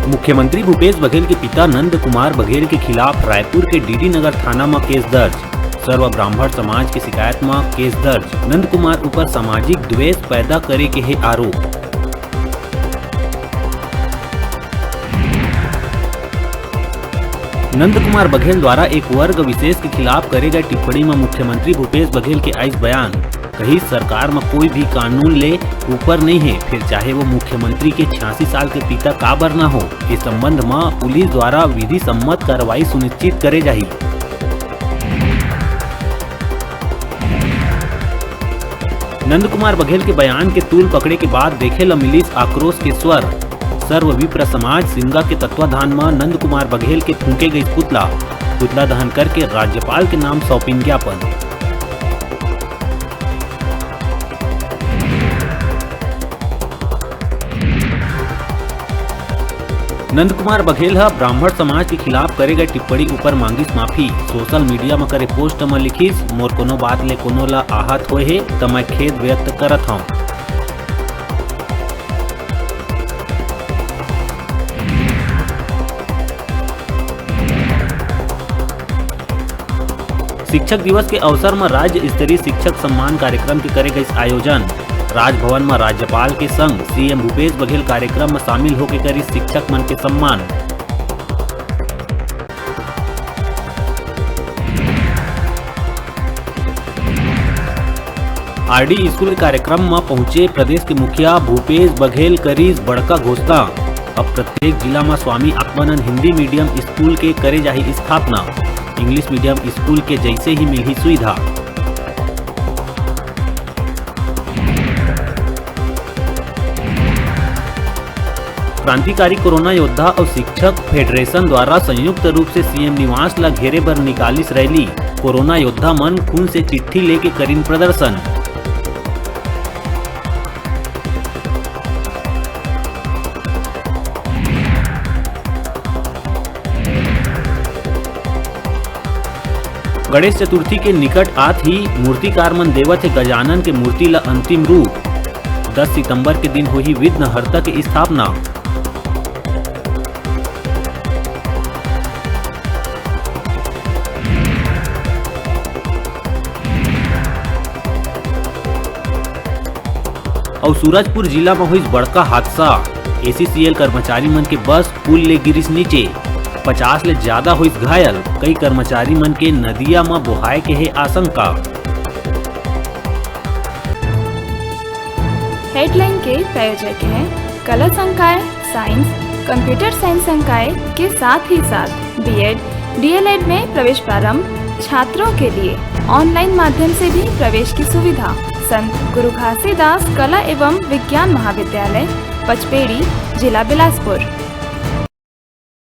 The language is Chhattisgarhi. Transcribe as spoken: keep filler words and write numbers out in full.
मुख्यमंत्री भूपेश बघेल के पिता नंद कुमार बघेल के खिलाफ रायपुर के डीडी नगर थाना म केस दर्ज। सर्व ब्राह्मण समाज के शिकायत म केस दर्ज। नंद कुमार ऊपर सामाजिक द्वेष पैदा करे के हे आरोप। नंद कुमार बघेल द्वारा एक वर्ग विशेष के खिलाफ करे गए टिप्पणी म मुख्यमंत्री भूपेश बघेल के आइस बयान। कहिस, सरकार म कोई भी कानून ले ऊपर नहीं हे, फिर चाहे वो मुख्यमंत्री के छियासी साल के पिता काबर ना हो। इस संबंध म पुलिस द्वारा विधि सम्मत कार्रवाई सुनिश्चित करे जाही। नंद कुमार बघेल के बयान के तूल पकड़े के बाद देखे ल मिलिस आक्रोश के स्वर। सर्व विप्र समाज सिमगा के तत्वाधान म नंद कुमार बघेल के फूंके गइस पुतला। पुतला दहन करके राज्यपाल के नाम सौंपिन ज्ञापन। नंद कुमार बघेल ह ब्राह्मण समाज के खिलाफ करे गए टिप्पणी ऊपर मांगिस माफी। सोशल मीडिया म करे पोस्ट म लिखिस, "मोर कोनो बात ले कोनो ला आहत होए हे, त मैं खेद व्यक्त करत हंव।" शिक्षक दिवस के अवसर म राज्य स्तरीय शिक्षक सम्मान कार्यक्रम के करे गइस आयोजन। राजभवन म राज्यपाल के संग सीएम भूपेश बघेल कार्यक्रम म शामिल होके करिस शिक्षक मन के सम्मान। आरडी स्कूल के कार्यक्रम म पहुंचे प्रदेश के मुखिया भूपेश बघेल करिस बड़का घोषणा। अब प्रत्येक जिला म स्वामी आत्मानंद हिंदी मीडियम स्कूल के करे जाही स्थापना। इंग्लिश मीडियम स्कूल के जैसे ही मिलही सुविधा। क्रांतिकारी कोरोना योद्धा अउ शिक्षक फेडरेशन द्वारा संयुक्त रूप से सीएम निवास ला घेरे बर निकालिस रैली। कोरोना योद्धा मन खून से चिट्ठी लेके करिन प्रदर्शन। गणेश चतुर्थी के निकट आत ही मूर्तिकार मन देवत हे गजानन के मूर्ति ल अंतिम रूप। दस सितंबर के दिन होही विघ्नहर्ता के स्थापना। अउ सूरजपुर जिला म होइस बड़का हादसा। एसीसीएल कर्मचारी मन के बस पुल ले गिरिस नीचे। पचास ले ज्यादा होइस घायल। कई कर्मचारी मन के नदिया म बोहाय के हे आशंका। हेडलाइन के प्रायोजक हैं कला संकाय, साइंस, कंप्यूटर साइंस संकाय के साथ ही साथ बीएड, डीएलएड में प्रवेश प्रारंभ। छात्रों के लिए ऑनलाइन माध्यम से भी प्रवेश की सुविधा। संत गुरु घासीदास कला एवं विज्ञान महाविद्यालय, पचपेड़ी, जिला बिलासपुर।